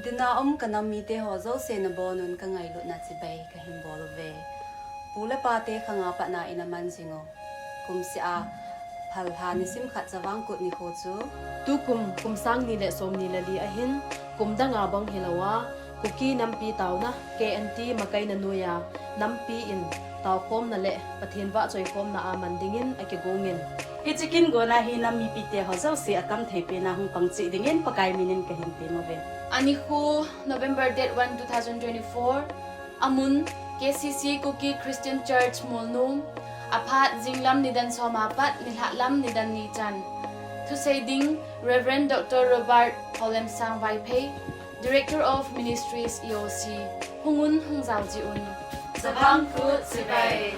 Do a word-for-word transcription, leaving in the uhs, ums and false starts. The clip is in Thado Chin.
Tuna um ka nam mite ho jouse nabonun ka ngailutna chibai kahin bol uve. Pu le pate khanga patna ina man jing u. Kumseh a phalha nisim khat Chavang Kut nikho chu tukum kum sang ni le som ni le li ahin, kum danga bang hilouva, Kuki nampi taona, K N T makaina noiya, nampi in taokhomna le Pathen vahchoikhomna a man dingin akigongin. Hiche kin gona hi nam mipite ho jouse atam thei pena hung pang cheh dingin Pakai minin kahin tem uve. Anikho November date one, two thousand twenty-four, amun K C C Kuki Christian Church Molnom, aphat jinglam nidan som apat nilhah lam nidan ni chan. Thusei ding Reverend Doctor Robert Holensang Vaiphei, Director of Ministries E O C, hung un hung jao jeh un. Chavang Kut chibai.